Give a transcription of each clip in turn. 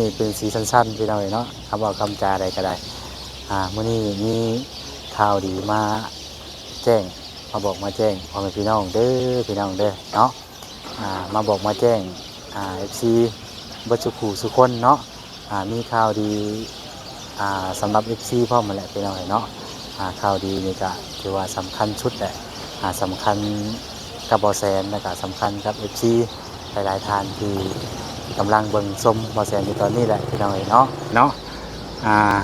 ນີ້ເປັນສີສັ້ນໆ ພີ່ນ້ອງເອີຍເນາະ, ຄຳເວົ້າຄຳຈາໃດກໍໄດ້. ອ່າ ມື້ນີ້ມີຂ່າວດີມາແຈ້ງ ມາບອກມາແຈ້ງພໍ່ແມ່ພີ່ນ້ອງເດີ ພີ່ນ້ອງເດີເນາະ. ອ່າ ມາບອກມາແຈ້ງ ອ່າ ເອັຟຊີ ເບິດສູ່ຜູ້ສູ່ຄົນເນາະ. ອ່າ ມີຂ່າວດີ ອ່າ ສຳລັບເອັຟຊີພ້ອມຫັ້ນແຫຼະ ພີ່ນ້ອງເອີຍເນາະ. ອ່າ ຂ່າວດີນີ້ກະຖືວ່າສຳຄັນສຸດແຫຼະ. ອ່າ ສຳຄັນກັບບໍ່ແສນ ແລ້ວກະສຳຄັນກັບເອັຟຊີ ຫຼາຍໆທ່ານທີ່ກຳລັງເບິ່ງຊົມບໍ່ແສນຢູ່ຕອນນີ້ແຫຼະ ພີ່ນ້ອງເອີຍເນາະ ເນາະ. ອ່າ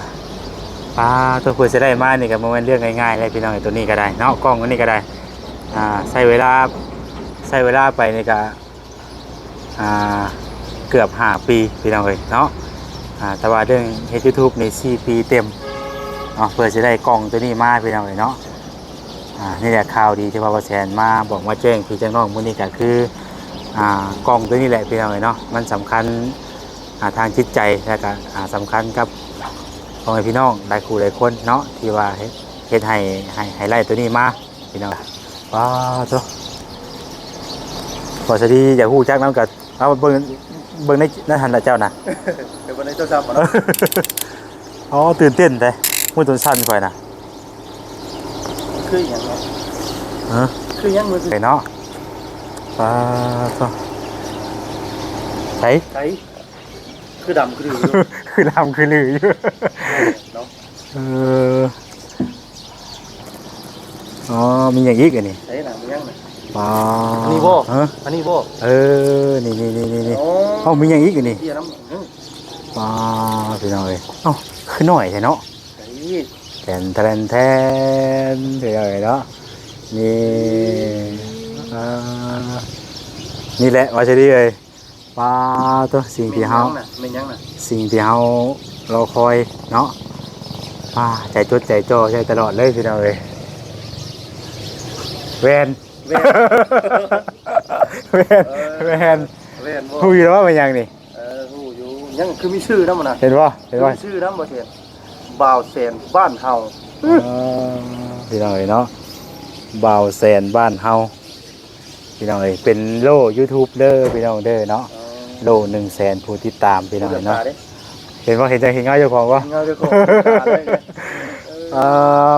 ປາໂຕ ເພື່ອຊິໄດ້ມານີ້ກໍບໍ່ແມ່ນເລື່ອງງ່າຍໆເລີຍ ພີ່ນ້ອງເອີຍ. ໂຕນີ້ກໍໄດ້ເນາະ ກ້ອງໂຕນີ້ກໍໄດ້ ອ່າ ໃຊ້ເວລາ ໃຊ້ເວລາໄປນີ້ກໍ ອ່າ ເກືອບຫ້າປີ ພີ່ນ້ອງເອີຍເນາະ. ອ່າ ແຕ່ວ່າເລື່ອງເຮັດ YouTube ນີ້ສີ່ປີເຕັມເນາະ ເພື່ອຊິໄດ້ກ້ອງໂຕນີ້ມາ ພີ່ນ້ອງເອີຍເນາະ. ອ່າ ນີ້ແຫຼະຂ່າວດີທີ່ວ່າບໍ່ແສນມາບອກມາແຈ້ງພີ່ແຈ້ງນ້ອງມື້ນີ້ກໍຄື ອ່າ ກ້ອງໂຕນີ້ແຫຼະ ພີ່ນ້ອງເອີຍເນາະ. ມັນສຳຄັນ ອ່າ ທາງຈິດໃຈ ແລ້ວກໍ ອ່າ ສຳຄັນກັບພໍ່ແມ່ພີ່ນ້ອງຫຼາຍຄູ່ຫຼາຍຄົນເນາະ ທີ່ວ່າເຮັດ ເຮັດໃຫ້ ໃຫ້ ໃຫ້ໄດ້ໂຕນີ້ມາ ພີ່ນ້ອງ. ປາໂຕ ພໍສະດີຢາກຮູ້ຈັກນຳກັນ. ເອົາເບິ່ງ ເບິ່ງໃນ ໃນຫັ້ນລະເຈົ້ານະ ເບິ່ງໃນໂທລະສັບເນາະ. ອໍ ຕື່ນເຕັ້ນແທ້ ມືຕົນສັ່ນຂ້ອຍນະ. ຄືຫຍັງເນາະ? ຮະ? ຄືຫຍັງມື? ໄປເນາະ. ປາໂຕ ໃສ ໃສ ຄືດຳຄືລືຢູ່ ຄືດຳຄືລືຢູ່ເນາະ. ເອີ ອໍ ມີຫຍັງອີກອັນນີ້? ໃສນະ ມີຫຍັງນະ? ປາ ອັນນີ້ບໍ່? ຮະ? ອັນນີ້ບໍ່? ເອີ ນີ້ໆໆໆ ອໍ ເອົ້າ ມີຫຍັງອີກອັນນີ້? ເບຍນຳ ປາ ພີ່ນ້ອງເອີຍ ເອົ້າ ຄືໜ້ອຍແທ້ເນາະ. ແທນ ແທນ ແທນ ພີ່ນ້ອງເອີຍເນາະ. ນີ້ ອ່າ ນີ້ແຫຼະວ່າຊິດີເອີຍ. ປາໂຕ ສິ່ງທີ່ເຮົາ ແມ່ນຫຍັງນະ? ສິ່ງທີ່ເຮົາລໍຄອຍເນາະ. ປາ ໃຈຈົດໃຈຈ່ອໃສ່ຕະຫຼອດເລີຍ ພີ່ນ້ອງເອີຍ. ແວ່ນ ແວ່ນ ແວ່ນ ເອີ ແວ່ນ ແວ່ນບໍ່? ຮູ້ຢູ່ແລ້ວວ່າແມ່ນຫຍັງນີ້? ເອີ ຮູ້ຢູ່. ຍັງຄືມີຊື່ນຳນະ. ເຫັນບໍ່? ເຫັນບໍ່? ຄືມີຊື່ນຳ ບໍ່ແສນ ບ່າວແສນບ້ານເຮົາ. ເອີ ພີ່ນ້ອງເອີຍເນາະ ບ່າວແສນບ້ານເຮົາ ພີ່ນ້ອງເອີຍ. ເປັນໂລ່ຢູທູບເດີ ພີ່ນ້ອງເດີເນາະ. ເອີ ໂລ່ໜຶ່ງແສນຜູ້ຕິດຕາມ ພີ່ນ້ອງເອີຍເນາະ. ເຫັນບໍ່? ເຫັນ ເຫັນເງົາເຈົ້າຂອງບໍ່? ເຫັນເງົາເຈົ້າຂອງ. ເອີ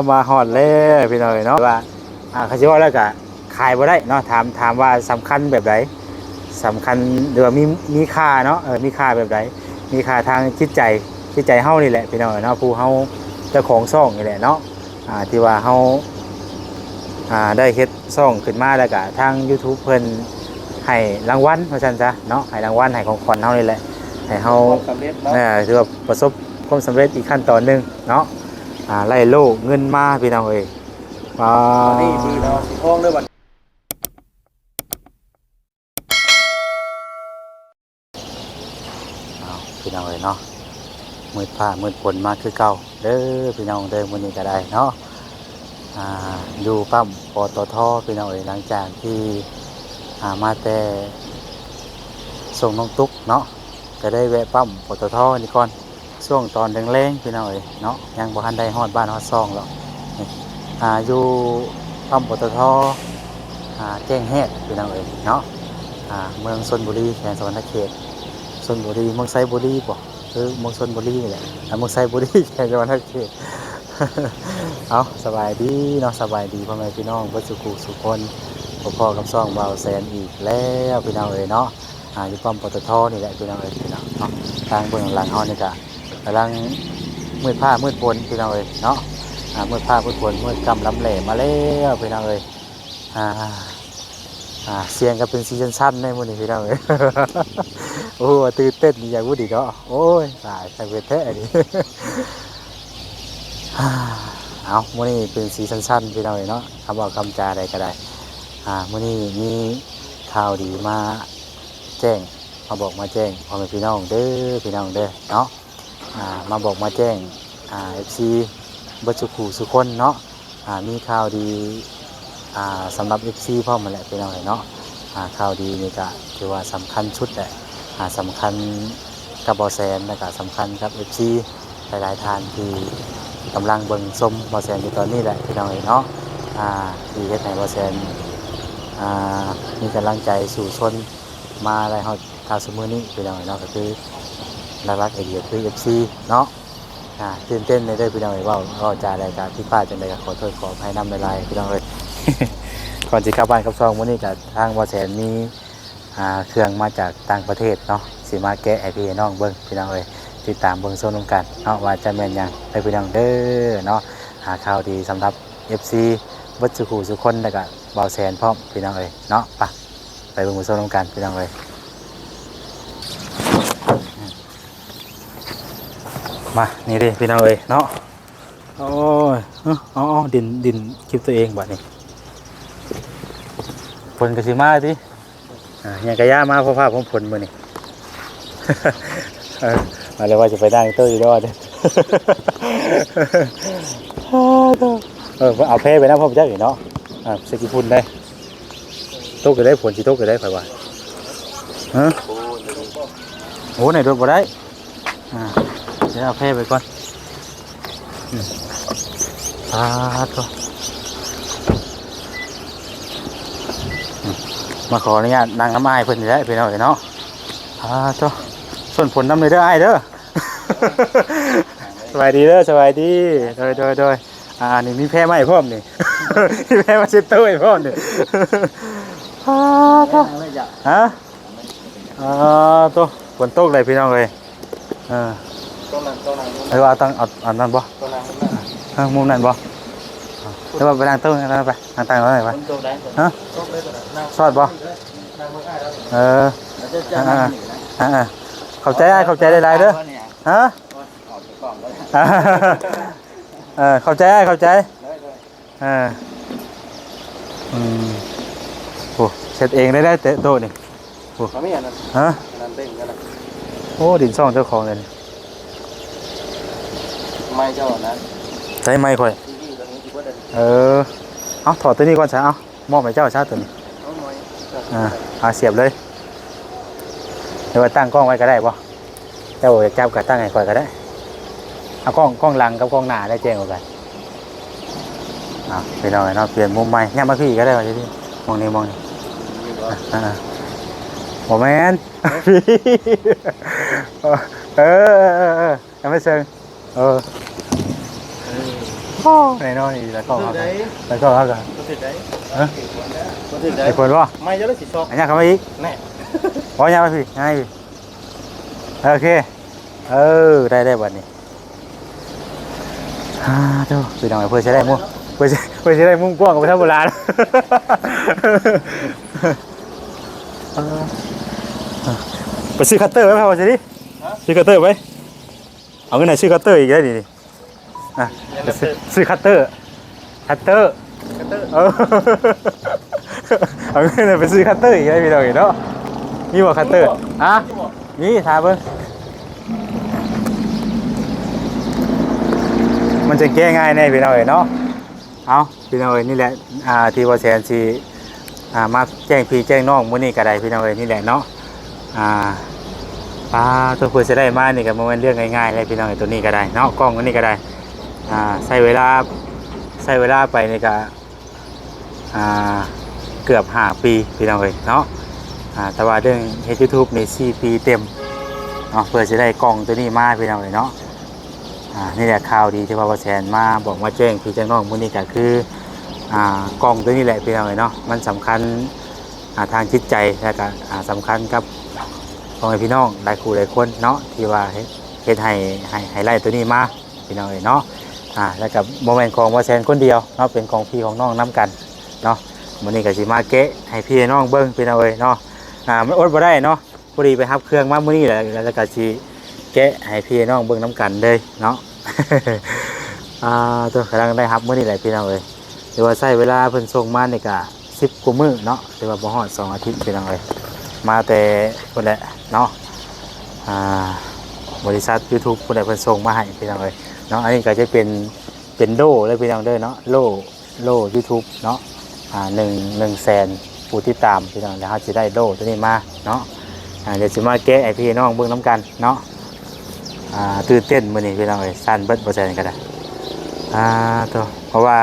ມາຮອດແລ້ວ ພີ່ນ້ອງເອີຍເນາະ. ວ່າ ອ່າ ຄັນຊິເວົ້າແລ້ວກະຂາຍບໍ່ໄດ້ເນາະ. ຖາມ ຖາມວ່າສຳຄັນແບບໃດ? ສຳຄັນ ຫຼືວ່າມີ ມີຄ່າເນາະ. ເອີ ມີຄ່າແບບໃດ? ມີຄ່າທາງຈິດໃຈ ຈິດໃຈເຮົານີ້ແຫຼະ ພີ່ນ້ອງເອີຍເນາະ. ຜູ້ເຮົາ ເຈົ້າຂອງຊ່ອງນີ້ແຫຼະເນາະ ອ່າ ທີ່ວ່າເຮົາ ອ່າ ໄດ້ເຮັດຊ່ອງຂຶ້ນມາ ແລ້ວກະທາງຢູທູບເພິ່ນໃຫ້ລາງວັນວ່າຊັ້ນຊະເນາະ. ໃຫ້ລາງວັນ ໃຫ້ຂອງຂວັນເຮົານີ້ແຫຼະ ໃຫ້ເຮົາ ຄວາມສຳເລັດເນາະ. ເອີ ຖືວ່າປະສົບຄວາມສຳເລັດອີກຂັ້ນຕອນໜຶ່ງເນາະ. ອ່າ ໄລ່ໂລ່ເງິນມາ ພີ່ນ້ອງເອີຍ. ປາ ອັນນີ້ຄືເນາະ ສີທອງເດີບັດ. ອ້າວ ພີ່ນ້ອງເອີຍເນາະ ມືດຟ້າມືດຝົນມາຄືເກົ່າເດີ ພີ່ນ້ອງເດີ. ມື້ນີ້ກໍໄດ້ເນາະ ອ່າ ຢູ່ປ້ຳ ປຕທ ພີ່ນ້ອງເອີຍ. ຫຼັງຈາກທີ່ ອ່າ ມາແຕ່ສົ່ງນ້ອງຕຸກເນາະ ກໍໄດ້ແວະປ້ຳ ປຕທ ນີ້ກ່ອນ ຊ່ວງຕອນແລງໆ ພີ່ນ້ອງເອີຍເນາະ. ຍັງບໍ່ທັນໄດ້ຮອດບ້ານຮອດຊ່ອງດອກ. ນີ້ ອ່າ ຢູ່ປ້ຳ ປຕທ ອ່າ ແຈ້ງແຮດ ພີ່ນ້ອງເອີຍເນາະ ອ່າ ເມືອງຊົນບູລີ ແຂວງສະຫວັນນະເຂດ. ຊົນບູລີ ເມືອງໄຊບູລີບໍ? ຄືເມືອງຊົນບູລີນີ້ແຫຼະ ອ່າ ເມືອງໄຊບູລີ ແຂວງສະຫວັນນະເຂດ. ເອົາ ສະບາຍດີເນາະ ສະບາຍດີພໍ່ແມ່ພີ່ນ້ອງເບິດສູ່ຄູ່ສູ່ຄົນ. ພໍ້ກັບຊ່ອງບ່າວແສນອີກແລ້ວ ພີ່ນ້ອງເອີຍເນາະ. ອ່າ ຢູ່ປ້ຳ ປຕທ ນີ້ແຫຼະ ພີ່ນ້ອງເອີຍເນາະ. ທາງເບື້ອງຫຼັງເຮົານີ້ກະກຳລັງມືດຟ້າມືດຝົນ ພີ່ນ້ອງເອີຍເນາະ. ອ່າ ມືດຟ້າມືດຝົນ ມືດຄ່ຳລ້ຳແຫຼມາແລ້ວ ພີ່ນ້ອງເອີຍ. ອ່າ ອ່າ ສຽງກໍເປັນສີສັ້ນໆ ໃນມື້ນີ້ ພີ່ນ້ອງເອີຍ. ໂອ້ ຕື່ນເຕັ້ນອີ່ຫຍັງບຸນີ້ເນາະ. ໂອ້ຍ ຕາຍ ຄັກແທ້ໆ ນີ້. ເອົາ ມື້ນີ້ເປັນສີສັ້ນໆ ພີ່ນ້ອງເອີຍເນາະ. ຄຳເວົ້າຄຳຈາໃດກໍໄດ້ ອ່າ ມື້ນີ້ມີຂ່າວດີມາແຈ້ງ ມາບອກມາແຈ້ງພໍ່ແມ່ພີ່ນ້ອງເດີ ພີ່ນ້ອງເດີເນາະ. ອ່າ ມາບອກມາແຈ້ງ ອ່າ ເອັຟຊີ ເບິດສູ່ຄູ່ສູ່ຄົນເນາະ. ອ່າ ມີຂ່າວດີ ອ່າ ສຳລັບເອັຟຊີພ້ອມຫັ້ນແຫຼະ ພີ່ນ້ອງເອີຍເນາະ. ອ່າ ຂ່າວດີນີ້ກະຖືວ່າສຳຄັນສຸດແຫຼະ. ອ່າ ສຳຄັນກັບບໍ່ແສນ ແລ້ວກະສຳຄັນກັບເອັຟຊີ ຫຼາຍໆທ່ານທີ່ກຳລັງເບິ່ງຊົມບໍ່ແສນຢູ່ຕອນນີ້ແຫຼະ ພີ່ນ້ອງເອີຍເນາະ. ອ່າ ທີ່ເຮັດໃຫ້ບໍ່ແສນ ອ່າ ມີກຳລັງໃຈສູ້ຊົນມາໄດ້ຮອດ ຖ້າຊຸມມື້ນີ້ ພີ່ນ້ອງເອີຍເນາະ ກໍຄື ຫຼັກໆ ເອກະຄື ເອັຟຊີ ເນາະ. ອ່າ ຕື່ນເຕັ້ນແດ່ເດີພີ່ນ້ອງເອີຍ ເວົ້າ ເວົ້າຈາໃດກໍຜິດພາດຈັ່ງໃດກໍຂໍໂທດຂໍອະໄພນຳຫຼາຍໆ ພີ່ນ້ອງເອີຍ. ກ່ອນຊິກັບບ້ານກັບຊ່ອງ ມື້ນີ້ກໍທາງບໍ່ແສນມີ ອ່າ ເຄື່ອງມາຈາກຕ່າງປະເທດເນາະ ຊິມາແກະໃຫ້ພີ່ໃຫ້ນ້ອງເບິ່ງ ພີ່ນ້ອງເອີຍ. ຕິດຕາມເບິ່ງຊົມນຳກັນເນາະ ວ່າຈະແມ່ນຫຍັງເດີພີ່ນ້ອງເດີເນາະ. ອ່າ ຂ່າວດີສຳລັບ ເອັຟຊີ ເບິດສູ່ຜູ້ສູ່ຄົນ ແລ້ວກະບ່າວແສນພ້ອມ ພີ່ນ້ອງເອີຍເນາະ. ໄປ ໄປເບິ່ງໄປຊົມນຳກັນ ພີ່ນ້ອງເອີຍ. ມາ ນີ້ເດ້ພີ່ນ້ອງເອີຍເນາະ. ໂອ້ຍ ເອົາໆ ດິນ ດິນຄລິບຕົວເອງບາດນີ້ ຝົນກໍຊິມາຕິ. ອ່າ ຫຍັງກະຢ່າມາ ຟ້າໆຝົນມື້ນີ້. ເອີ ວ່າແລ້ວວ່າຈະໄປນັ່ງໂຕະຢູ່ດອກ. ເອີ ເອົາແພໄປນຳພ້ອມຈັກນີ້ເນາະ. ອ່າ ໃສ່ກີ່ຝຸ່ນໄດ້. ຕົກຢູ່ໄດ໋ ຝົນຊິຕົກຢູ່ໄດ໋ ຂ້ອຍວ່າ. ຮະ? ໂອ້ ໃນລົດບໍ່ໄດ້. ອ່າ ດຽວເອົາແພໄປກ່ອນ. ອືມ ສາທຸ. ອືມ ມາຂໍອະນຸຍາດນັ່ງນຳອ້າຍເພິ່ນນີ້ແຫຼະ ພີ່ນ້ອງເອີຍເນາະ. ສາທຸ. ຊົນຝົນນຳເດີອ້າຍເດີ. ສະບາຍດີເດີ ສະບາຍດີ. ໂດຍ ໂດຍ ໂດຍ. ອ່າ ນີ້ມີແພໃໝ່ພ້ອມນີ້ ມີແພມາເຊັດໂຕະໃຫ້ພ້ອມນີ້. ອ້າ ໂທ້ ຮະ? ອ້າ ໂທ້ ຝົນຕົກເລີຍພີ່ນ້ອງເອີຍ. ເອີ ຕ້ອງນັ່ງ ຕ້ອງນັ່ງ ຫຼືວ່າຕ້ອງເອົາອັນນັ້ນບໍ່? ຕ້ອງນັ່ງມຸມນັ້ນ ເອີ ມຸມນັ້ນບໍ່? ຫຼືວ່າໄປນັ່ງໂຕະນັ້ນໄປ ນັ່ງຕັ້ງນັ້ນໄປ. ຝົນຕົກໄດ໋. ຮະ? ຕົກເລີຍ. ຊອດບໍ່? ນັ່ງເບິ່ງອ້າຍລາວ. ເອີ ເອີ ເອີ ເອີ ເອີ ຂອບໃຈອ້າຍ ຂອບໃຈຫຼາຍໆເດີ. ຮະ? ເອີ ຂອບໃຈອ້າຍ ຂອບໃຈ. ເອີ ອືມ ໂອ້ ເຊັດເອງໄດ້ ໄດ້ໂຕະນີ້. ໂອ້ ເອົາມີອັນນັ້ນ ຮະ? ອັນນັ້ນເຕັງກັນນະ. ໂອ້ ດິນຊ່ອງເຈົ້າຂອງເລີຍ. ໄມ້ເຈົ້ານະ ໃຊ້ໄມ້ຂ້ອຍ. ເອີ ເອົາ ຖອດໂຕນີ້ກ່ອນຊະ ເອົາ ມອບໃຫ້ເຈົ້າຊະໂຕນີ້. ອ່າ ເອົາສຽບເລີຍ ຫຼືວ່າຕັ້ງກ້ອງໄວ້ກໍໄດ້ບໍ່? ເຈົ້າຢາກຈັບກໍຕັ້ງໃຫ້ຂ້ອຍກໍໄດ້. ເອົາກ້ອງ ກ້ອງຫຼັງກັບກ້ອງໜ້າໄດ້ແຈ້ງກວ່າກັນ. ອ່າ ພີ່ນ້ອງເນາະ ປ່ຽນມຸມໃໝ່ ຍັບມາພີ້ກໍໄດ້ວ່າຊິ ມອງນີ້ ມອງນີ້. ອ່າ ບໍ່ແມ່ນ ເອີ ເອີ ເອີ ເອີ ຍັງບໍ່ເຊິ່ງ. ເອີ ເອີ ໂອ້ ແນ່ນອນອີ່ຫຼີ ແລ້ວກໍເຮົາກໍ ແລ້ວກໍເຮົາກໍ ບໍ່ຖືກໄດ໋. ຮະ? ບໍ່ຖືກໄດ໋. ໄອ້ຄົນບໍ່? ໄມ້ເຈົ້າລະຊິຊອກ ອັນຍາກເຂົ້າມາອີກ ແນ່ ບໍ່ຍາກມາພີ້ ງ່າຍ. ໂອເຄ ເອີ ໄດ້ ໄດ້ບັດນີ້. ອ່າ ໂທ້ ພີ່ນ້ອງ ເພື່ອຊິໄດ້ມຸມ ເພື່ອຊິ ເພື່ອຊິໄດ້ມຸມກ້ອງບໍ່ທຳມະດາ. ໄປຊື້ຄັດເຕີໄວ້ພາວ່າຊິດິ ຮະ? ຊື້ຄັດເຕີໄວ້. ເອົາເງິນໃຫ້ຊື້ຄັດເຕີອີກໄດ໋ນີ້. ອ່ະ ຊື້ຄັດເຕີ ຄັດເຕີ ຄັດເຕີ ເອີ ເອົາເງິນໄປຊື້ຄັດເຕີອີກໄດ໋ ພີ່ນ້ອງເອີຍເນາະ. ມີບໍ່ຄັດເຕີ? ມີບໍ່? ຮະ? ມີ ຖ້າເບິ່ງ ມັນຈຶ່ງແກ້ງ່າຍແນ່ ພີ່ນ້ອງເອີຍເນາະ. ເອົາ ພີ່ນ້ອງເອີຍ ນີ້ແຫຼະ ອ່າ ທີ່ບໍ່ແສນຊິ ອ່າ ມາແຈ້ງພີ່ແຈ້ງນ້ອງມື້ນີ້ກໍໄດ້ ພີ່ນ້ອງເອີຍ ນີ້ແຫຼະເນາະ. ອ່າ ປາໂທ້ ເພື່ອຊິໄດ້ມານີ້ກໍບໍ່ແມ່ນເລື່ອງງ່າຍໆເລີຍ ພີ່ນ້ອງເອີຍ. ໂຕນີ້ກໍໄດ້ເນາະ ກ້ອງໂຕນີ້ກໍໄດ້ ອ່າ ໃຊ້ເວລາ ໃຊ້ເວລາໄປນີ້ກໍ ອ່າ ເກືອບຫ້າປີ ພີ່ນ້ອງເອີຍເນາະ. ອ່າ ແຕ່ວ່າເລື່ອງເຮັດ YouTube ນີ້ ສີ່ປີເຕັມເນາະ ເພື່ອຊິໄດ້ກ້ອງໂຕນີ້ມາ ພີ່ນ້ອງເອີຍເນາະ. ອ່າ ນີ້ແຫຼະຂ່າວດີທີ່ວ່າບໍ່ແສນມາບອກມາແຈ້ງພີ່ແຈ້ງນ້ອງມື້ນີ້ກໍຄື ອ່າ ກ້ອງໂຕນີ້ແຫຼະ ພີ່ນ້ອງເອີຍເນາະ. ມັນສຳຄັນ ອ່າ ທາງຈິດໃຈ ແລ້ວກໍ ອ່າ ສຳຄັນກັບພໍ່ແມ່ພີ່ນ້ອງຫຼາຍຄູ່ຫຼາຍຄົນເນາະ ທີ່ວ່າເຮັດ ເຮັດໃຫ້ ໃຫ້ ໃຫ້ໄດ້ໂຕນີ້ມາ ພີ່ນ້ອງເອີຍເນາະ. ອ່າ ແລ້ວກໍບໍ່ແມ່ນຂອງບໍ່ແສນຄົນດຽວເນາະ ເປັນຂອງພີ່ຂອງນ້ອງນຳກັນເນາະ. ມື້ນີ້ກໍຊິມາແກະໃຫ້ພີ່ໃຫ້ນ້ອງເບິ່ງ ພີ່ນ້ອງເອີຍເນາະ. ອ່າ ມັນອົດບໍ່ໄດ້ເນາະ ພໍດີໄປຮັບເຄື່ອງມາມື້ນີ້ແຫຼະ ແລ້ວກໍຊິແກະໃຫ້ພີ່ໃຫ້ນ້ອງເບິ່ງນຳກັນເລີຍເນາະ. ອ່າ ໂທ້ ກຳລັງໄດ້ຮັບມື້ນີ້ແຫຼະ ພີ່ນ້ອງເອີຍ. ຖືວ່າໃຊ້ເວລາເພິ່ນສົ່ງມານີ້ກະສິບກວ່າມື້ເນາະ ຖືວ່າບໍ່ຮອດສອງອາທິດ ພີ່ນ້ອງເອີຍ. ມາແຕ່ພຸ້ນແຫຼະເນາະ ອ່າ ບໍລິສັດ YouTube ພຸ້ນແຫຼະ ເພິ່ນສົ່ງມາໃຫ້ ພີ່ນ້ອງເອີຍເນາະ. ອັນນີ້ກໍຈະເປັນ ເປັນໂລ່ເລີຍ ພີ່ນ້ອງເດີເນາະ ໂລ່ ໂລ່ YouTube ເນາະ. ອ່າ ໜຶ່ງ ໜຶ່ງແສນຜູ້ຕິດຕາມ ພີ່ນ້ອງ ແລ້ວເຮົາຊິໄດ້ໂລ່ໂຕນີ້ມາເນາະ. ອ່າ ດຽວຊິມາແກະໃຫ້ພີ່ໃຫ້ນ້ອງເບິ່ງນຳກັນເນາະ. ອ່າ ຕື່ນເຕັ້ນມື້ນີ້ ພີ່ນ້ອງເອີຍ ສັ່ນເບິດ ບໍ່ແສນກໍໄດ້. ອ່າ ໂທ້ ເພາະວ່າ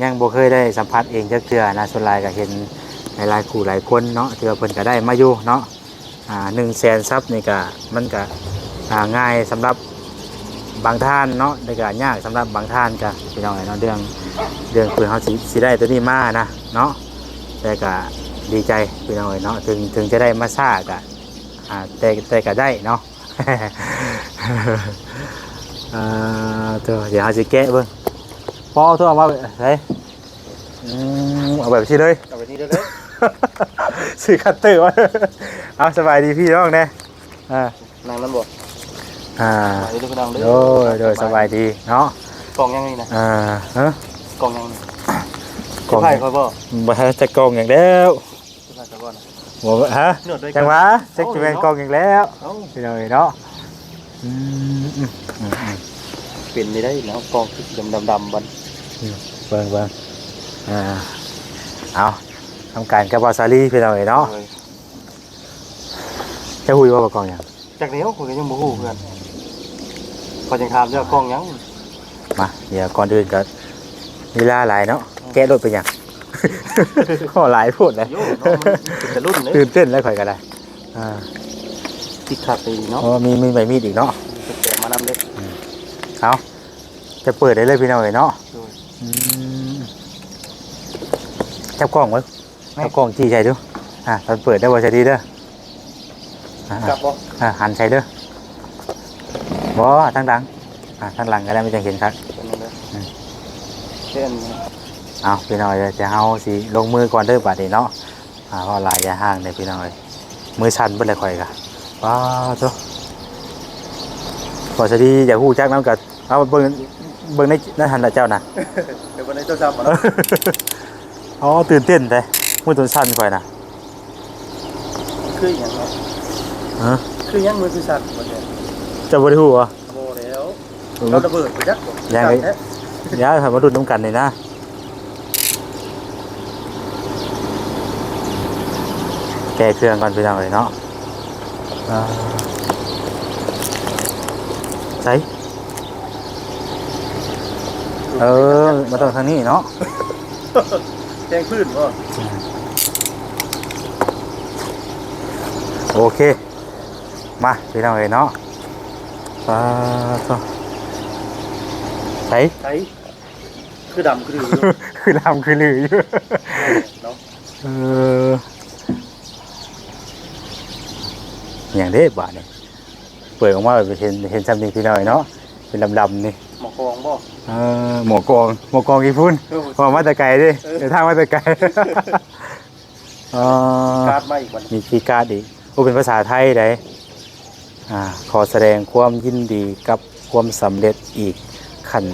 ຍັງບໍ່ເຄີຍໄດ້ສຳຜັດເອງຈັກເທື່ອນະ ສ່ວນຫຼາຍກໍເຫັນຫຼາຍໆຄູ່ຫຼາຍຄົນເນາະ ທີ່ວ່າເພິ່ນກໍໄດ້ມາຢູ່ເນາະ. ອ່າ ໜຶ່ງແສນຊັບນີ້ກະ ມັນກະ ອ່າ ງ່າຍສຳລັບບາງທ່ານເນາະ ແຕ່ກໍຍາກສຳລັບບາງທ່ານ ກໍພີ່ນ້ອງເອີຍເນາະ ເລື່ອງ ເລື່ອງເພື່ອເຮົາຊິ ຊິໄດ້ຕົວນີ້ມານະເນາະ ແຕ່ກໍດີໃຈພີ່ນ້ອງເອີຍເນາະ ເຖິງ ເຖິງຈະໄດ້ມາຊ້າກໍ ອ່າ ແຕ່ ແຕ່ກໍໄດ້ເນາະ ອ່າ ໂຕ ດຽວເຮົາຊິແກະເບິ່ງ ພໍໂທເອົາມາໃສ ອືມ ເອົາແບບນີ້ເລີຍ ເອົາແບບນີ້ເລີຍ ຊື້ຄັດເຕີມາ ເອົາ ສະບາຍດີພີ່ນ້ອງແດ່ ອ່າ ນັ່ງນຳບໍ່? ອ່າ ສະບາຍດີເດີພີ່ນ້ອງເດີ ໂດຍ ໂດຍ ສະບາຍດີເນາະ ກ້ອງຫຍັງນີ້ນະ? ອ່າ ຮະ? ກ້ອງຫຍັງນີ້? ກ້ອງ ໄຟຂ້ອຍບໍ່? ບໍ່ທັນຈັກກ້ອງຫຍັງແລ້ວ ບໍ່ ຮະ? ຈັງຫວະ ຈັກຊິແມ່ນກ້ອງຫຍັງແລ້ວ ເອົ້າ ພີ່ນ້ອງເອີຍເນາະ ອືມ ເປັນໄດ້ເນາະ ກ້ອງຄືດຳໆ ບັດ ອືມ ເບິ່ງ ເບິ່ງ ອ່າ ເອົາ ທຳການກັບບ່າວສາລີ ພີ່ນ້ອງເອີຍເນາະ ໂດຍ ເຈົ້າຮູ້ຢູ່ບໍ່ວ່າກ້ອງຫຍັງ? ຈັກແລ້ວ ຂ້ອຍກໍຍັງບໍ່ຮູ້ຄືກັນ ຂ້ອຍຈັ່ງຖາມເຈົ້າກ້ອງຫຍັງ? ມາ ດຽວກ່ອນອື່ນກໍເວລາຫຼາຍເນາະ ອືມ ແກະໂລດ ເປັນຫຍັງ? ຂໍ້ຫຼາຍໂພດເລີຍ ໂຍເນາະ ມັນເປັນຕາລຸ້ນເດ້ ຕື່ນເຕັ້ນແລ້ວຂ້ອຍກໍໄດ້ ອ່າ ຕິດຂັດໄປອີກເນາະ ໂອ້ ມີ ມີໃບມີດອີກເນາະ ແຖມມານຳເດ້ ອືມ ເອົາ ຈະເປີດໄດ້ເລີຍພີ່ນ້ອງເອີຍເນາະ ໂດຍ ອືມ ຈັບກ້ອງເບິ່ງ ແມ່ນ ເອົາກ້ອງຈີ່ໃສ່ດູ ອ່າ ຕອນເປີດເດີ ບໍ່ໃສ່ດີເດີ ອ່າ ຈັບບໍ່? ອ່າ ຫັນໃສ່ເດີ ບໍ່ ທາງຫຼັງ ອ່າ ທາງຫຼັງກໍໄດ້ ມັນຈັ່ງເຫັນຄັກ ອືມ ເອົາ ພີ່ນ້ອງເອີຍ ດຽວເຮົາຊິລົງມືກ່ອນເດີບາດນີ້ເນາະ ອ່າ ເວົ້າຫຼາຍຢ່າຫ້າງເດີພີ່ນ້ອງເອີຍ ມືສັ່ນເບິດແລ້ວຂ້ອຍກະ ປາໂທ້ ພໍສະດີຢາກຮູ້ຈັກນຳກະ ເອົາເບິ່ງ ເບິ່ງໃນ ໃນຫັ້ນລະເຈົ້ານະ ໄປເບິ່ງໃນໂທລະສັບບໍ່ເນາະ ອໍ ຕື່ນເຕັ້ນແທ້ ມືຈົນສັ່ນຂ້ອຍນະ ຄືຫຍັງເນາະ ຮະ ຄືຫຍັງມືຄືສັ່ນ ເຈົ້າບໍ່ໄດ້ຮູ້ຫວາ? ບໍ່ແລ້ວ ເອີ ລະເບີດໄປຈັກ ຢ່າ ຢ່າ ຖ້າມາລຸ້ນນຳກັນນີ້ນະ ແກະເຄື່ອງກ່ອນພີ່ນ້ອງເອີຍເນາະ ອ່າ ໃສ ເອີ ມັນຕ້ອງທາງນີ້ເນາະ ແກງພື້ນບໍ່? ໂອເຄ ມາ ພີ່ນ້ອງເອີຍເນາະ ປາໂທ້ ໃສ ໃສ ຄືດຳຄືລືຢູ່ ຄືດຳຄືລືຢູ່ເນາະ ເອີ ຫຍັງເດ້ບາດນີ້ ເປີດອອກມາເຫັນ ເຫັນຊ່ຳນີ້ພີ່ນ້ອງເນາະ ເປັນດຳໆນີ້ ໝໍກອງບໍ່? ເອີ ໝໍກອງ ໝໍກອງອີ່ພຸ້ນ ເອີ ເພາະວ່າມາແຕ່ໄກເດ້ ເອີ ເດີນທາງມາແຕ່ໄກ ອໍ ມີຄີກາດມາອີກບັດນີ້ ມີຄີກາດອີກ ໂອ້ ເປັນພາສາໄທໃດ໋ ອ່າ ຂໍສະແດງຄວາມຍິນດີກັບຄວາມສຳເລັດອີກຂັ້ນ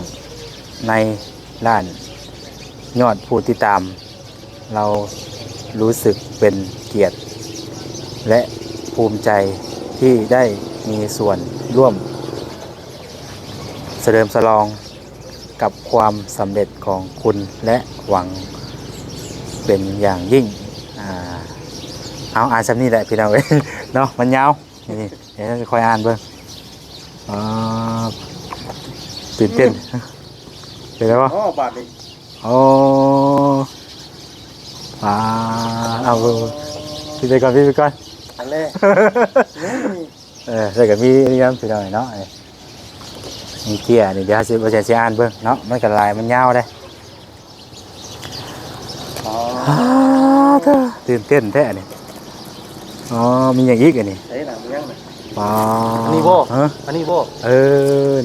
ໃນລ້ານຍອດຜູ້ຕິດຕາມ ເຮົາຮູ້ສຶກເປັນກຽດ ແລະ ພູມໃຈທີ່ໄດ້ມີສ່ວນຮ່ວມສະເຫຼີມສະຫຼອງ ກັບຄວາມສຳເລັດຂອງຄຸນ ແລະ ຫວັງເປັນຢ່າງຍິ່ງ ອ່າ ເອົາ ອ່ານຊ່ຳນີ້ແຫຼະພີ່ນ້ອງເອີຍເນາະ ມັນຍາວ ນີ້ ດຽວຂ້ອຍອ່ານເບິ່ງ ອ່າ ຕື່ນເຕັ້ນ ເປັນໄງວະ? ອໍ ບາດນີ້ ໂອ້ ອ່າ ເອົາ ປິດໄປກ່ອນ ປິດໄປກ່ອນ ອັນແລກ ເອີ ແລ້ວກໍມີອັນນີ້ນຳພີ່ນ້ອງເນາະ ມີເຈ້ຍນີ້ ດຽວເຮົາຊິ ບໍ່ແມ່ນຊິອ່ານເບິ່ງເນາະ ມັນກໍຫຼາຍ ມັນຍາວເດ້ ອໍ ອ່າ ເດີ ຕື່ນເຕັ້ນແທ້ອັນນີ້ ອໍ ມີຫຍັງອີກອັນນີ້ ໃສ່ນະ ມີຫຍັງນະ ອໍ ອັນນີ້ບໍ່? ຮະ? ອັນນີ້ບໍ່? ເອີ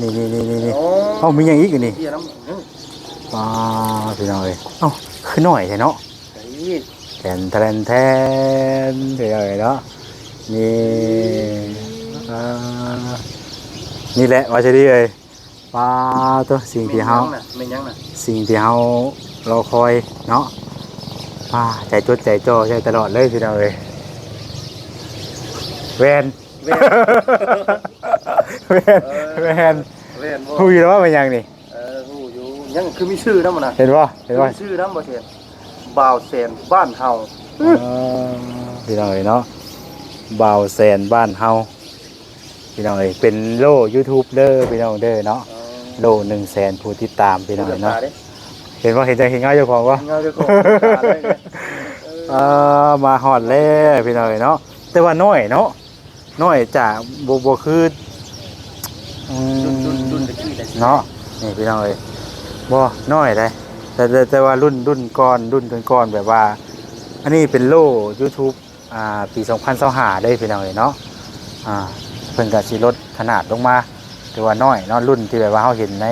ນີ້ໆໆໆ ອໍ ເອົ້າ ມີຫຍັງອີກອັນນີ້? ເຈ້ຍນຳ ອໍ ພີ່ນ້ອງເອີຍ ເອົ້າ ຄືໜ້ອຍແທ້ເນາະ ນີ້ ແຕ່ນແຕ່ນແຕ່ນ ເອີຍເນາະ ນີ້ ອ່າ ນີ້ແຫຼະ ວ່າຊິດີເອີຍ ປາໂທ້ ສິ່ງທີ່ເຮົາ ແມ່ນຫຍັງນະ ແມ່ນຫຍັງນະ? ສິ່ງທີ່ເຮົາລໍຄອຍເນາະ ປາ ໃຈຈົດໃຈຈ່ອໃສ່ຕະຫຼອດເລີຍພີ່ນ້ອງເອີຍ ແວ່ນ ແວ່ນ ແວ່ນ ເອີ ແວ່ນ ແວ່ນບໍ່? ຮູ້ຢູ່ແລ້ວວ່າແມ່ນຫຍັງນີ້? ເອີ ຮູ້ຢູ່ ຍັງຄືມີຊື່ນຳນະ ເຫັນບໍ່ ເຫັນບໍ່? ມີຊື່ນຳບໍ່ແຊນ ບ່າວແສນບ້ານເຮົາ ອໍ ພີ່ນ້ອງເອີຍເນາະ ບ່າວແສນບ້ານເຮົາ ພີ່ນ້ອງເອີຍ ເປັນໂລ່ຢູທູບເດີພີ່ນ້ອງເດີເນາະ ອໍ ໂລ່ໜຶ່ງແສນຜູ້ຕິດຕາມພີ່ນ້ອງເອີຍເນາະ ເຫັນບໍ່ ເຫັນຈັງເຫັນເງົາເຈົ້າຂອງບໍ່ ເຫັນເງົາເຈົ້າຂອງ ເອີ ມາຮອດແລ້ວພີ່ນ້ອງເອີຍເນາະ ແຕ່ວ່ານ້ອຍເນາະ ນ້ອຍຈາກ ບໍ່ ບໍ່ຄື ອືມ ລຸ້ນ ລຸ້ນ ລຸ້ນຕະກີ້ແຫຼະ ເນາະ ນີ້ພີ່ນ້ອງເອີຍ ບໍ່ນ້ອຍເດ້ ແຕ່ ແຕ່ ແຕ່ວ່າລຸ້ນ ລຸ້ນກ່ອນ ລຸ້ນກ່ອນໆ ແບບວ່າ ອັນນີ້ເປັນໂລ່ YouTube ອ່າ ປີສອງພັນຊາວຫ້າເດ້ພີ່ນ້ອງເອີຍເນາະ ອ່າ ເພິ່ນກໍຊິລົດຂະໜາດລົງມາ ຖືວ່ານ້ອຍເນາະ ລຸ້ນທີ່ແບບວ່າເຮົາເຫັນໃນ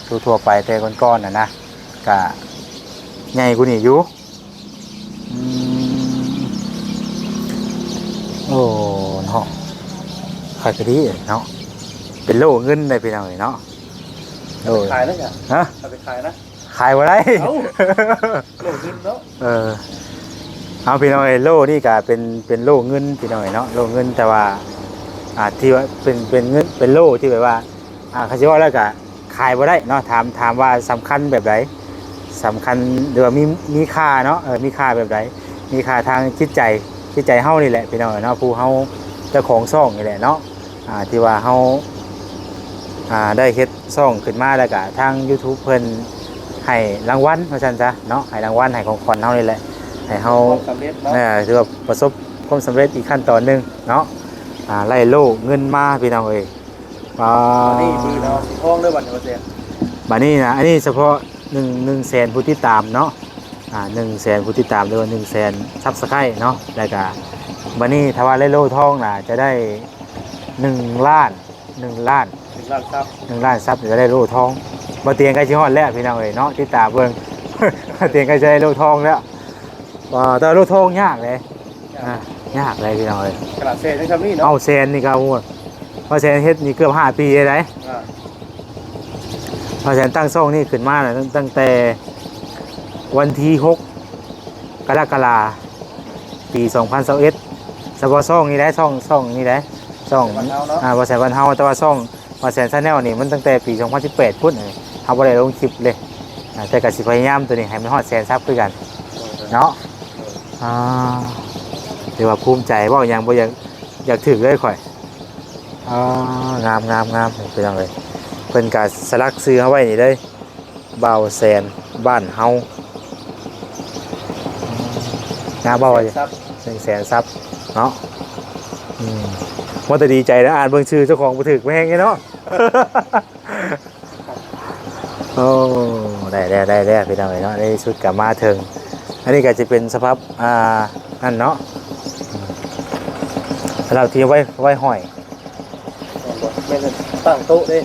ທົ່ວໆໄປແຕ່ກ່ອນໆນັ້ນນະ ກະໃຫຍ່ກວ່ານີ້ຢູ່. ອືມ ໂອ້ ເນາະ ຂາຍກໍດີເນາະ ເປັນໂລ່ເງິນໄດ໋ພີ່ນ້ອງເອີຍເນາະ ໂອ້ຍ ຂາຍແລ້ວຈ້ະ ຮະ ເອົາໄປຂາຍນະ ຂາຍບໍ່ໄດ້ ເອົ້າ ໂລ່ເງິນເນາະ ເອີ ເອົາພີ່ນ້ອງເອີຍ ໂລ່ນີ້ກະເປັນ ເປັນໂລ່ເງິນພີ່ນ້ອງເອີຍເນາະ ໂລ່ເງິນ ແຕ່ວ່າ ອ່າ ທີ່ວ່າເປັນ ເປັນເງິນ ເປັນໂລ່ທີ່ແບບວ່າ ອ່າ ຄັນຊິເວົ້າແລ້ວກະຂາຍບໍ່ໄດ້ເນາະ ຖາມ ຖາມວ່າສຳຄັນແບບໃດ ສຳຄັນ ຫຼືວ່າມີ ມີຄ່າເນາະ ເອີ ມີຄ່າແບບໃດ ມີຄ່າທາງຈິດໃຈ ຈິດໃຈເຮົານີ້ແຫຼະພີ່ນ້ອງເນາະ ຜູ້ເຮົາເຈົ້າຂອງຊ່ອງນີ້ແຫຼະເນາະ ອ່າ ທີ່ວ່າເຮົາ ອ່າ ໄດ້ເຮັດຊ່ອງຂຶ້ນມາ ແລ້ວກະທາງ YouTube ເພິ່ນໃຫ້ລາງວັນວ່າຊັ້ນຊະເນາະ ໃຫ້ລາງວັນ ໃຫ້ຂອງຂວັນເຮົານີ້ແຫຼະ ໃຫ້ເຮົາ ຄວາມສຳເລັດເນາະ ເອີ ຖືວ່າປະສົບຄວາມສຳເລັດອີກຂັ້ນຕອນໜຶ່ງເນາະ ອ່າ ໄລ່ໂລ່ເງິນມາພີ່ນ້ອງເອີຍ ອ່າ ອັນນີ້ຄືເຮົາຊິທອງເດີບັດນີ້ວ່າແຊນ ບັດນີ້ນະ ອັນນີ້ສະເພາະໜຶ່ງ ໜຶ່ງແສນຜູ້ຕິດຕາມເນາະ ອ່າ ໜຶ່ງແສນຜູ້ຕິດຕາມ ຫຼືວ່າໜຶ່ງແສນ Subscribe ເນາະ ແລ້ວກະບັດນີ້ຖ້າວ່າໄດ້ໂລ່ທອງນະ ຈະໄດ້ໜຶ່ງລ້ານ ໜຶ່ງລ້ານ ໜຶ່ງລ້ານຊັບ ໜຶ່ງລ້ານຊັບ ຈະໄດ້ໂລ່ທອງ ບໍ່ຕຽງໃກ້ຊິຮອດແລ້ວພີ່ນ້ອງເອີຍເນາະ ຕິດຕາມເບິ່ງ ບໍ່ຕຽງໃກ້ຈະໄດ້ໂລ່ທອງແລ້ວ ອ່າ ແຕ່ວ່າໂລ່ທອງຍາກເດ້ ຍາກ ອ່າ ຍາກເດ້ພີ່ນ້ອງເອີຍ ຂະໜາດແສນຍັງຊ່ຳນີ້ເນາະ ເອົາແສນນີ້ກໍ ໂອ້ຍ ວ່າແສນເຮັດນີ້ເກືອບຫ້າປີເດ້ ອ່າ ວ່າແສນຕັ້ງຊ່ອງນີ້ຂຶ້ນມານະ ຕັ້ງ ຕັ້ງແຕ່ວັນທີຫົກ ກໍລະກະດາ ປີສອງພັນຊາວເອັດ ສະເພາະຊ່ອງນີ້ແຫຼະ ຊ່ອງ ຊ່ອງນີ້ແຫຼະ ຊ່ອງ ບ້ານເຮົາເນາະ ອ່າ ວ່າແສນບ້ານເຮົາ ແຕ່ວ່າຊ່ອງ ວ່າແສນ Channel ນີ້ມັນຕັ້ງແຕ່ປີສອງພັນສິບແປດພຸ້ນ ເຮົາບໍ່ໄດ້ລົງຄລິບເລີຍ ອ່າ ແຕ່ກໍຊິພະຍາຍາມໂຕນີ້ໃຫ້ມັນຮອດແສນຊັບຄືກັນເນາະ ອ່າ ຖືວ່າພູມໃຈ ເວົ້າຫຍັງບໍ່ຢາກ ຢາກຖືກເລີຍຂ້ອຍ ອ່າ ງາມໆໆ ພີ່ນ້ອງເອີຍ ເພິ່ນກໍສະຫຼັກຊື່ເຮົາໄວ້ນີ້ເລີຍ ບ່າວແສນບ້ານເຮົາ ງາມບໍ່ ໜຶ່ງແສນຊັບ ໜຶ່ງແສນຊັບເນາະ ອືມ ວ່າແຕ່ດີໃຈນະ ອ່ານເບິ່ງຊື່ເຈົ້າຂອງບໍ່ຖືກແມ່ງເນາະ ໂອ້ ໄດ້ແລ້ວ ໄດ້ແລ້ວພີ່ນ້ອງເອີຍເນາະ ໃນທີ່ສຸດກໍມາເຖິງ ອັນນີ້ກໍຈະເປັນສະພາບ ອ່າ ນັ້ນເນາະ ສຳລັບທີ່ໄວ້ ໄວ້ຫ້ອຍ ແມ່ນຕັ້ງໂຕະເດ້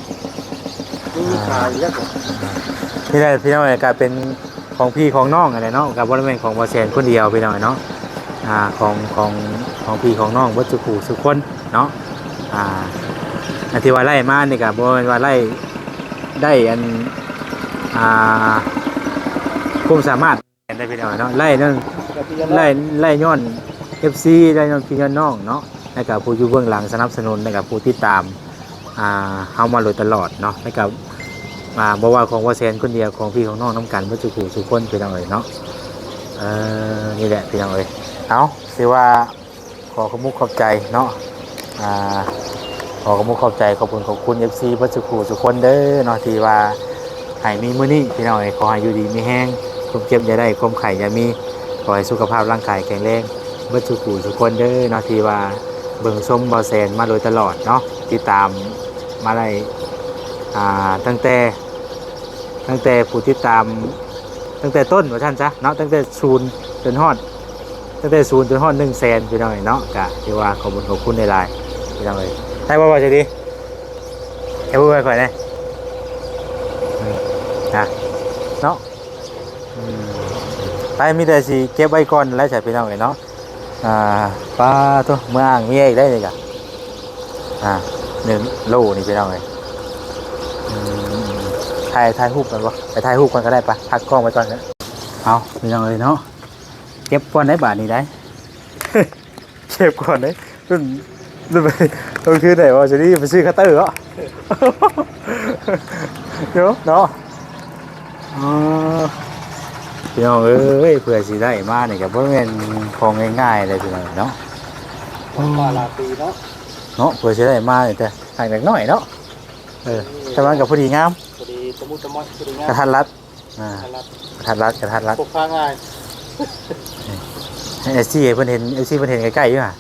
ມີຂາຢູ່ແລ້ວ ອ່າ ນີ້ແຫຼະພີ່ນ້ອງເອີຍ ກໍເປັນຂອງພີ່ຂອງນ້ອງຫັ້ນແຫຼະເນາະ ກໍບໍ່ໄດ້ແມ່ນຂອງບ່າວແສນຄົນດຽວພີ່ນ້ອງເນາະ ອ່າ ຂອງ ຂອງ ຂອງພີ່ຂອງນ້ອງເບິດສູ່ຜູ້ສູ່ຄົນເນາະ ອ່າ ອັນທີ່ວ່າໄລ່ມານີ້ກໍບໍ່ແມ່ນວ່າໄລ່ ໄດ້ອັນ ອ່າ ຄວາມສາມາດ ໄດ້ພີ່ນ້ອງເນາະ ໄລ່ນັ້ນ ໄລ່ ໄລ່ຍ້ອນເອັຟຊີ ໄລ່ຍ້ອນພີ່ຍ້ອນນ້ອງເນາະ ແລ້ວກໍຜູ້ຢູ່ເບື້ອງຫຼັງສະໜັບສະໜູນ ແລ້ວກໍຜູ້ຕິດຕາມ ອ່າ ເຮົາມາໂດຍຕະຫຼອດເນາະ ແລ້ວກໍ ອ່າ ບໍ່ວ່າຂອງບ່າວແສນຄົນດຽວ ຂອງພີ່ຂອງນ້ອງນຳກັນເບິດສູ່ຜູ້ສູ່ຄົນພີ່ນ້ອງເອີຍເນາະ ເອີ ນີ້ແຫຼະພີ່ນ້ອງເອີຍ ເອົາ ຖືວ່າ ຂໍຂອບມຸກຂອບໃຈເນາະ ອ່າ ຂໍຂອບມຸກຂອບໃຈ ຂອບຄຸນຂອບຄຸນເອັຟຊີເບິດສູ່ຜູ້ສູ່ຄົນເດີເນາະ ທີ່ວ່າໃຫ້ມີມື້ນີ້ພີ່ນ້ອງເອີຍ ຂໍໃຫ້ຢູ່ດີມີແຮງ ຄວາມເຈັບຢ່າໄດ້ ຄວາມໄຂ້ຢ່າມີ ຂໍໃຫ້ສຸຂະພາບຮ່າງກາຍແຂງແຮງເບິດສູ່ຜູ້ສູ່ຄົນເດີເນາະ ທີ່ວ່າເບິ່ງຊົມບ່າວແສນມາໂດຍຕະຫຼອດເນາະ ຕິດຕາມມາໄດ້ ອ່າ ຕັ້ງແຕ່ ຕັ້ງແຕ່ຜູ້ຕິດຕາມ ຕັ້ງແຕ່ຕົ້ນວ່າຊັ້ນຊະເນາະ ຕັ້ງແຕ່ສູນຈົນຮອດ ຕັ້ງແຕ່ສູນຈົນຮອດໜຶ່ງແສນ ພີ່ນ້ອງເອີຍເນາະ ກະຖືວ່າຂອບຄຸນຂອບຄຸນຫຼາຍໆ ພີ່ນ້ອງເອີຍ ໃຫ້ບໍ່ວ່າຊິດີ ໃຫ້ບໍ່ວ່າຂ້ອຍແດ່ ອືມ ນະ ເນາະ ອືມ ໄປ ມີແຕ່ຊິເກັບໄວ້ກ່ອນແຫຼະຊະ ພີ່ນ້ອງເອີຍເນາະ ອ່າ ປາໂທ້ ເມືອອ່າງເມຍອີກໄດ້ນີ້ກະ ອ່າ ໜຶ່ງໂລນີ້ພີ່ນ້ອງເອີຍ ອືມ ຖ່າຍ ຖ່າຍຮູບກ່ອນບໍ່ ໄປຖ່າຍຮູບກ່ອນກໍໄດ້ປະ ພັກກ້ອງໄວ້ກ່ອນ ເອົາ ພີ່ນ້ອງເອີຍເນາະ ເກັບກ່ອນໄດ້ບາດນີ້ໄດ້ ເກັບກ່ອນເດ້ ລຸ້ນ ລຸ້ນ ລົງທຶນໄດ້ບໍ່ ຈະໄດ້ໄປຊື້ຄັດເຕີເນາະ ເນາະ ເນາະ ອໍ ພີ່ນ້ອງເອີຍ ເພື່ອຊິໄດ້ມານີ້ກໍບໍ່ແມ່ນຂອງງ່າຍໆເດ້ພີ່ນ້ອງເນາະ ອືມ ຫຼາຍປີເນາະ ເນາະ ເພື່ອຊິໄດ້ມານີ້ ແຕ່ຫາກເລັກນ້ອຍເນາະ ເອີ ແຕ່ມັນກໍພໍດີງາມ ພໍດີຕະມຸຕະໝອຍ ພໍດີງາມ ກະທັນລັດ ອ່າ ກະທັນລັດ ກະທັນລັດ ກະທັນລັດ ພົກພາງ່າຍ ເອັຟຊີເພິ່ນເຫັນ ເອັຟຊີເພິ່ນເຫັນໃກ້ໆຢູ່ຫະ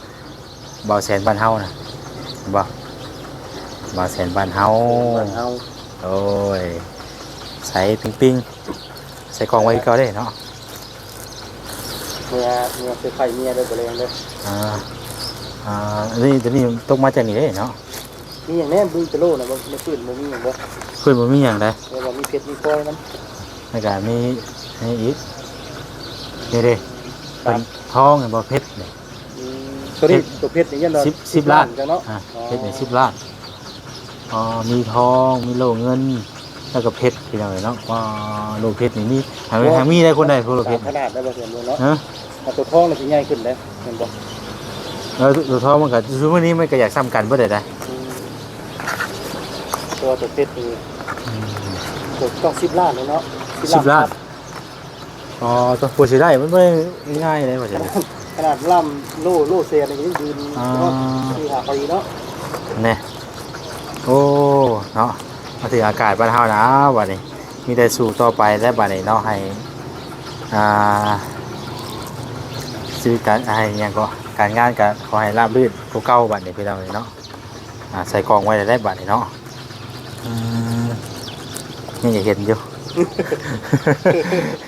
ບ່າວແສນບ້ານເຮົານະ ເຫັນບໍ່? ບ່າວແສນບ້ານເຮົາ ບ້ານເຮົາ ໂອ້ຍ ໃສປິງໆ ໃສ່ກ່ອງໄວ້ຄືເກົ່າເດ້ເນາະ. ເມຍ ເມຍເຊີໄພຣສ໌ເມຍເດີ ບໍ່ແລງເດີ. ອ່າ ອ່າ ອັນນີ້ ຕົວນີ້ຕົກມາຈາກນີ້ເດ້ເນາະ. ມີຫຍັງແດ່? ມີແຕ່ໂລ່ນະ ບໍ່ ໃນພື້ນບໍ່ມີຫຍັງບໍ່? ພື້ນບໍ່ມີຫຍັງໃດ. ແຕ່ວ່າມີເພັດມີພອຍນຳ ແລ້ວກະມີ ມີຫຍັງອີກ? ນີ້ເດ້ ເປັນທອງ ເຫັນບໍ່? ເພັດນີ້ ອືມ ໂຕນີ້ ເພັດ ໂຕເພັດນີ້ຍັງວ່າ ສິບ ສິບລ້ານ ສິບລ້ານຈັງເນາະ. ອ່າ ອໍ ເພັດນີ້ສິບລ້ານ. ອໍ ມີທອງ ມີໂລ່ເງິນ ແລ້ວກໍເພັດ ພີ່ນ້ອງເອີຍເນາະ. ວ້າ ໂລ່ເພັດນີ້ມີ ຫາ ໂອ້ ຫາມີໄດ້ຄົນໃດໂລເພັດ ຂະໜາດໄດ້ບໍ່ເຫັນເນາະ. ຮະ ແຕ່ໂຕທອງນີ້ຊິໃຫຍ່ຂຶ້ນເດ້ ແມ່ນບໍ່? ເອີ ໂຕທອງມັນກໍ ຊຸມື້ນີ້ມັນກໍຢາກສ່ຳກັນເບິດເດ້ນະ. ອືມ ແຕ່ວ່າໂຕເພັດນີ້ ອືມ ໂຕຕ້ອງສິບລ້ານເນາະ. ສິບລ້ານ ສິບລ້ານ. ອໍ ໂຕ ກວ່າຊິໄດ້ ມັນບໍ່ໄດ້ງ່າຍເດ້ວ່າຊິໄດ້ ຂະໜາດລ້ຳໂລ ໂລແສນນີ້ຍັງຢືນ ອ່າ ຮອດສີ່ຫ້າປີເນາະ. ແນ່ ໂອ້ ເນາະ ມາເຖິງອາກາດບ້ານເຮົານະ ບາດນີ້ມີແຕ່ສູ້ຕໍ່ໄປແລ້ວບາດນີ້ເນາະ. ໃຫ້ ອ່າ ຊີວິດການ ໃຫ້ຫຍັງກໍ ການງານກໍຂໍໃຫ້ລາບລື່ນກວ່າເກົ່າບາດນີ້ ພີ່ນ້ອງເອີຍເນາະ. ອ່າ ໃສ່ກ່ອງໄວ້ແລ້ວໄດ໋ບາດນີ້ເນາະ. ອືມ ຍັງຈະເຫັນຢູ່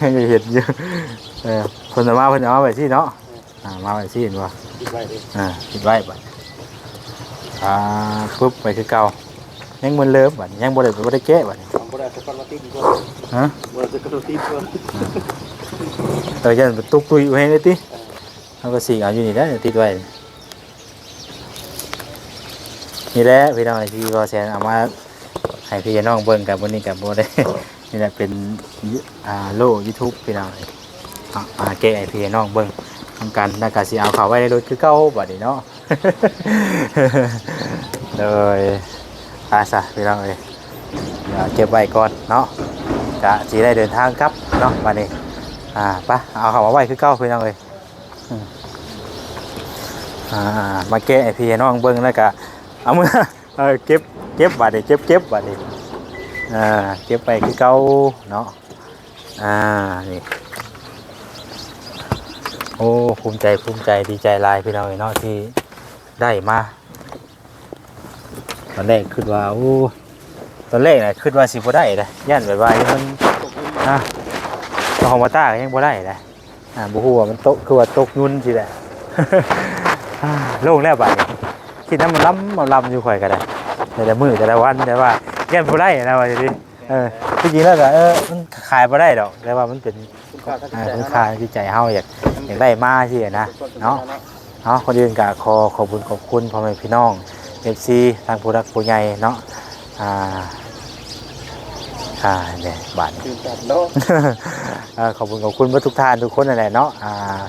ຍັງຈະເຫັນຢູ່. ເອີ ເພິ່ນເອົາມາ ເພິ່ນເອົາມາໄວ້ຊີ້ເນາະ. ອ່າ ມາໄວ້ຊີ້ເຫັນບໍ່? ປິດໄວ້ເດ້. ອ່າ ປິດໄວ້ບາດ ອ່າ ປຶບ ໄວ້ຄືເກົ່າ. ຍັງເໝືອນເດີມບາດນີ້ ຍັງບໍ່ໄດ້ ບໍ່ໄດ້ແກະບາດນີ້. ບໍ່ໄດ້ເອົາສະກອດມາຕິດກ່ອນ. ຮະ? ບໍ່ໄດ້ເອົາສະກອດມາຕິດກ່ອນ. ອ່າ ເອີ ຢ້ານມັນຕົກຕຸ້ຍແຮງເດ້ຕິ. ເອີ ເຮົາກໍຊິເອົາຢູ່ນີ້ແຫຼະ ຕິດໄວ້. ນີ້ແຫຼະພີ່ນ້ອງ ທີ່ບ່າວແສນເອົາມາໃຫ້ພີ່ໃຫ້ນ້ອງເບິ່ງກັນມື້ນີ້ ກັບບໍ່ໄດ້ ນີ້ແຫຼະເປັນ ອ່າ ໂລຢູທູບພີ່ນ້ອງເອີຍເນາະ. ມາແກະໃຫ້ພີ່ໃຫ້ນ້ອງເບິ່ງນຳກັນ ແລ້ວກໍຊິເອົາເຂົ້າໄວ້ໃນລົດຄືເກົ່າບາດນີ້ເນາະ. ໂດຍ ໄປຊະພີ່ນ້ອງເອີຍ ດຽວເກັບໄວ້ກ່ອນເນາະ ກະຊິໄດ້ເດີນທາງກັບເນາະບາດນີ້. ອ່າ ໄປ ເອົາເຂົ້າມາໄວ້ຄືເກົ່າພີ່ນ້ອງເອີຍ. ອືມ ອ່າ ມາແກະໃຫ້ພີ່ໃຫ້ນ້ອງເບິ່ງ ແລ້ວກະເອົາມື ເອີ ເກັບ ເກັບບາດນີ້ ເກັບ ເກັບບາດນີ້ ເອີ ເກັບໄວ້ຄືເກົ່າເນາະ. ອ່າ ນີ້ ໂອ້ ພູມໃຈ ພູມໃຈ ດີໃຈຫຼາຍພີ່ນ້ອງເອີຍເນາະ ທີ່ໄດ້ມາ. ຕອນແລກຄິດວ່າ ໂອ້ ຕອນແລກນະຄິດວ່າຊິບໍ່ໄດ້ເດ້ ຢ້ານແບບວ່າມັນ ຮະ ຂອງມາຕ້າກໍຍັງບໍ່ໄດ້ເດ້. ອ່າ ບໍ່ຮູ້ວ່າມັນຕົກ ຄືວ່າຕົກຫຍຸ້ນຊີ້ແຫຼະ. ໂລ່ງແລ້ວບາດນີ້ ຄິດນຳມັນລຳ ລຳຢູ່ຂ້ອຍກໍໄດ້ ແຕ່ລະມື້ແຕ່ລະວັນ ແຕ່ວ່າຢ້ານບໍ່ໄດ້ນະ ວ່າຊິ ເອີ ທີ່ຈິງແລ້ວກໍ ເອີ ມັນຂາຍບໍ່ໄດ້ດອກ ແຕ່ວ່າມັນເປັນ ຄຸນຄ່າທາງຈິດໃຈ ອ່າ ເຮົາ ຄຸນຄ່າທາງຈິດໃຈເຮົາ ຢາກ ຢາກໄດ້ມາຊີ້ນະເນາະ. ເນາະ ເນາະ ກໍເດີນກໍຂໍຂອບຄຸນຂອບຄຸນພໍ່ແມ່ພີ່ນ້ອງ ເອັຟຊີ ທັງຜູ້ຫຼັກຜູ້ໃຫຍ່ເນາະ. ອ່າ ອ່າ ແນ່ ບາດນີ້ ເອີ ຂອບຄຸນຂອບຄຸນເບິດທຸກທ່ານທຸກຄົນນັ້ນແຫຼະເນາະ. ອ່າ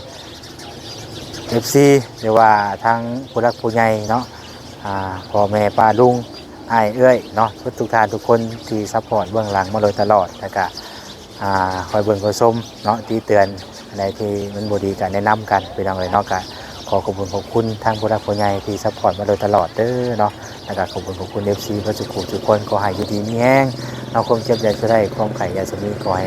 ເອັຟຊີ ຫຼືວ່າທັງຜູ້ຫຼັກຜູ້ໃຫຍ່ເນາະ ອ່າ ພໍ່ແມ່ປ້າລຸງ ອ້າຍເອື້ອຍເນາະ ເບິດທຸກທ່ານທຸກຄົນທີ່ຊັບພອດເບື້ອງຫຼັງມາໂດຍຕະຫຼອດ ແລ້ວກະ ອ່າ ຄອຍເບິ່ງຄອຍຊົມເນາະ ຕິເຕືອນ ອັນໃດທີ່ມັນບໍ່ດີກະແນະນຳກັນ ພີ່ນ້ອງເອີຍເນາະ. ກະຂໍຂອບຄຸນຂອບຄຸນທາງຜູ້ຫຼັກຜູ້ໃຫຍ່ທີ່ຊັບພອດມາໂດຍຕະຫຼອດເດີເນາະ ແລ້ວກະຂອບຄຸນຂອບຄຸນ ເອັຟຊີ ເບິດສູ່ຜູ້ສູ່ຄົນ ຂໍໃຫ້ຢູ່ດີມີແຮງເນາະ ຄວາມເຈັບຢ່າສູ່ໄດ້ ຄວາມໄຂ້ຢ່າສູ່ມີ ຂໍໃຫ້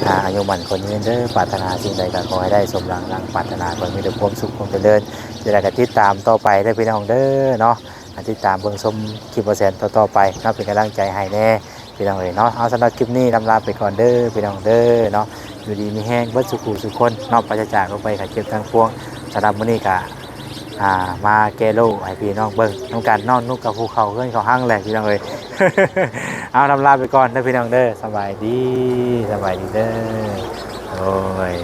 ອ່າ ອາຍຸໝັ້ນຂວັນຍືນເດີ ປາດຖະໜາສິ່ງໃດກະຂໍໃຫ້ໄດ້ສົມດັ່ງ ດັ່ງປາດຖະໜາ ຂໍໃຫ້ມີແຕ່ຄວາມສຸກຄວາມຈະເລີນ. ຈັ່ງໃດກະຕິດຕາມຕໍ່ໄປເດີພີ່ນ້ອງເດີເນາະ ຕິດຕາມເບິ່ງຊົມຄລິບບ່າວແສນຕໍ່ໆໄປເນາະ ເປັນກຳລັງໃຈໃຫ້ແນ່ ພີ່ນ້ອງເອີຍເນາະ. ເອົາ ສຳລັບຄລິບນີ້ລຳລາໄປກ່ອນເດີພີ່ນ້ອງເດີເນາະ ຢູ່ດີມີແຮງເບິດສູ່ຜູ້ສູ່ຄົນເນາະ ປາສະຈາກໂລກໄພໄຂ້ເຈັບທັງປວງ. ສຳລັບມື້ນີ້ກະ ອ່າ ມາແກະໂລໃຫ້ພີ່ນ້ອງເບິ່ງນຳກັນເນາະ ນຸກກະພູເຂົ້າເຮືອນເຂົ້າຮັງແຫຼະພີ່ນ້ອງເອີຍ. ເອົາ ລຳລາໄປກ່ອນເດີພີ່ນ້ອງເດີ ສະບາຍດີ ສະບາຍດີເດີ ໂດຍ.